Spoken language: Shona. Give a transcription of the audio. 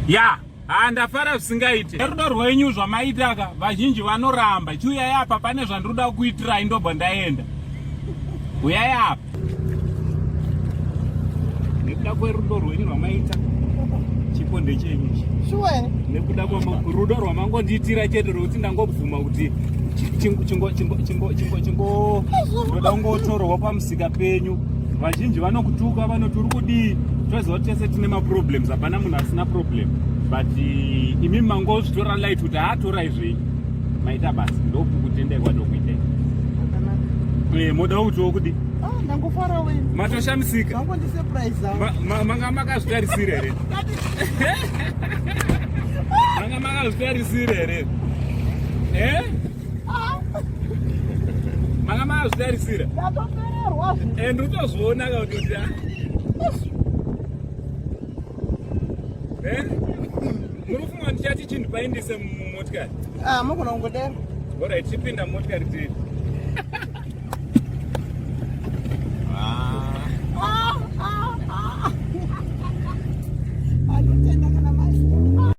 Ya, ha ndafara zvisingaite. Rudo rwenyu zvamaitaka vazhinji vanoramba. Chiuyai apa pane zvandinoda kuitirai ndobva ndaenda. Uyai apa. Nekuda kwerudo rwenyu rwamaita chipo ndechenyu ichi. Sure. Nekuda kwerudo rwamangondiitira chete rwekuti ndangobvuma kuti chingo chingo chingo chingo chingo chingo ndoda kungotorwa pamusika penyu. Vazhinji vanokutuka vanoti uri kudii toziva kuti tese tine maproblems hapana munhu asina problem but eh, imi mangozvitora light kuti haatorai zvenyu maita basa ndokukutendai kwatokuitai eh, moda kutiwo kudi ah, ndangofara we matoshamisika mangondisurprise manga makazvitarisira here manga makazvitarisira here eh manga makazvitarisira ndatopererwa and utozviona ka kuti ah. eh muri kufunga ndichati chinhu paindise mumotikari ah mugona kungodero orit chipinda mumotikari tiri.